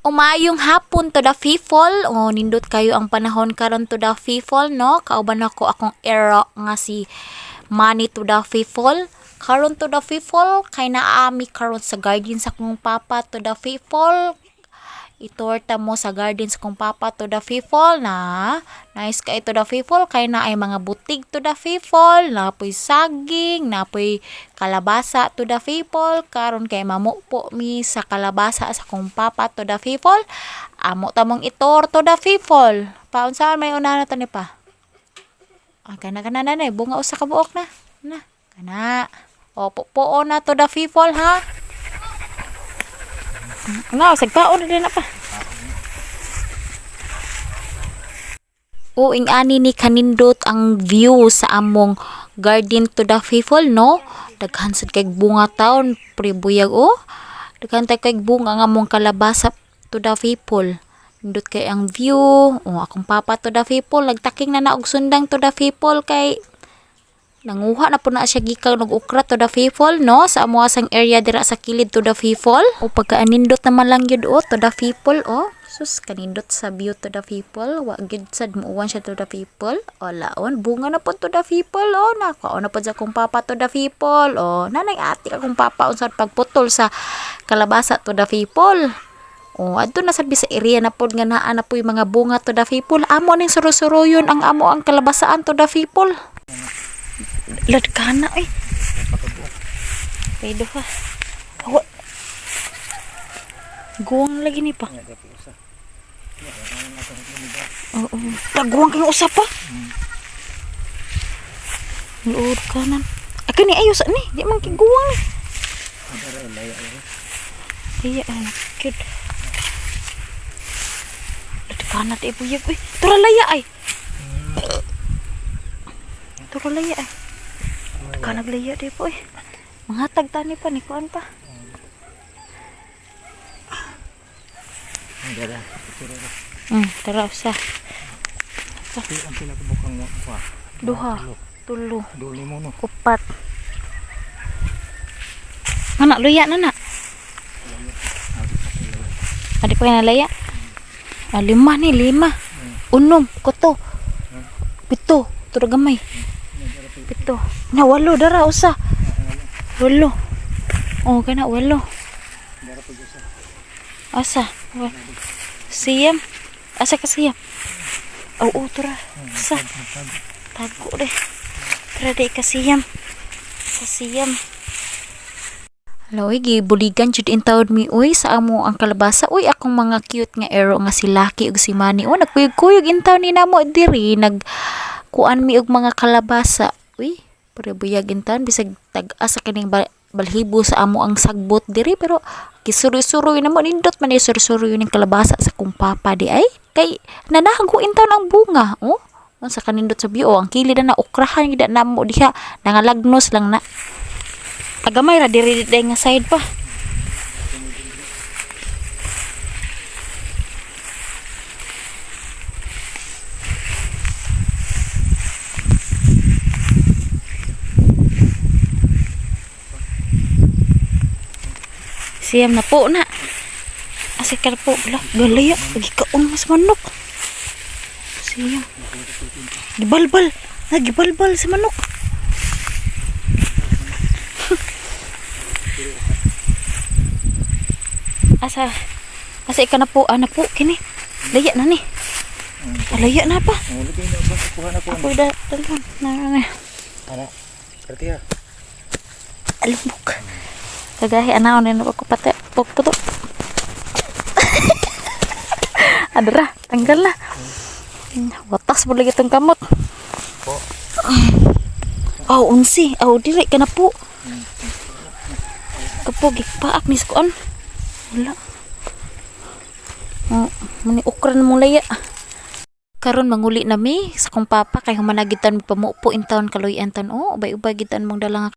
Umayong hapon to the people. O, nindot kayo ang panahon karon to the people, no? Kauban ako akong ero nga si Money to the people. Karon to the people, kay naami karon sa garden sa kong papa to the people. Itorta mo sa garden sa kong papa to the people na nice kay to the people kay na ay mga butig to the people, napoy saging, napoy kalabasa to the people. Karon kay mamupo mi sa kalabasa sa kong papa to the people. Amo tamong itor to the people. Paunsaon may una na to ni pa? Ah, kana kana na na bunga usa ka buok na. Na kana. O puo na to the people, ha. Na, sagpaon na din na pa. O ing ani ni kanindot ang view sa among garden to the people, no? Daghan sad kay bunga taon, pre buyag oh. Daghan tay kay bunga nga among kalabasa to the people. Nindot kay ang view. O akong papa to the people nagtaking na na og sundang to the people kay nanguha na po na siya gikan og okra to the people, no, sa amoa sang area dira sa kilid to the people. O pagkaanindot naman lang yun oh to the people. Oh sus, kanindot sa view to the people. Wa gyud sad muuwan siya to the people. O laon bunga na po to the people. Oh nakaon na po sa akong papa to the people. Oh nanay ate akong papa unsa pagputol sa kalabasa to the people. Oh, adto na sad sa area na pod nga naa na po'y mga bunga to the people. Amo ning suro-suroyon ang amo ang kalabasaan to the people. Lad kana ay. Pwede pa. Awa. Guwang lagi ni pa. Oo. Taguwang kang usa pa. Luod kanan. Ay kani ayos ni. Di man kiguwang ni. Iya, ano, cute. Lad kana ti buyag uy. Tura laya ay. Tura laya ay. Kanag laya di po eh. Mga tagtani pa ni kuan pa. Tara usa. Duha, tulo, upat. Mana luya na na. Adi pa na laya. Ah, lima ni, lima. Unom, kuto. Pito, tura gamay. Pito. Na walo dara usa. Walo. Oh, kana walo. Asa? Siyam. Asa ka siyam? Oh, oh, tura. Asa? Tago de. Tara di ka siyam. Sa siyam. Hello, gibuligan jud intawd mi uy sa amo ang kalabasa. Uy, akong mga cute nga ero nga si Lucky ug si Manny. Oh, nagkuyog-kuyog intaw ni namo diri nag kuan mi og mga kalabasa. Uy, pare buyag intawn bisag tag-as sa kining balhibo sa amo ang sagbot diri pero gisuroy-suroy na mo, nindot man ni suroy-suroy ning kalabasa sa kong papa di ay kay nanahago intawn ang bunga. Oh, sa kanindot sa view. Oh, ang kilid na okrahan gid namo diha, nangalagnos lang na. Agamay ra diri diri nga side pa. Siyam na po na. Asa ka na po? Lah, galaya. Gikaon mas manok. Siyam. Gibalbal. Nagibalbal sa manok. Asa? Asa ika na po? Ah, na po. Kini. Laya na ni. Ah, laya na pa. Ako da dalon. Na na na. Alubok. Kagahi anaon na ako pati pukputo. Adara, tanggal na. Watas mo lagi itong kamot. Oh, unsi. Oh, dili ka na po. Kapo, gipaak ni sa kuan. Wala. Oh, muni okra na mong laya. Karon manguli na mi sa kong papa kay humanagitan pamupo in town kaluyan tan. Oh, ubay-ubay gitan mong dala nga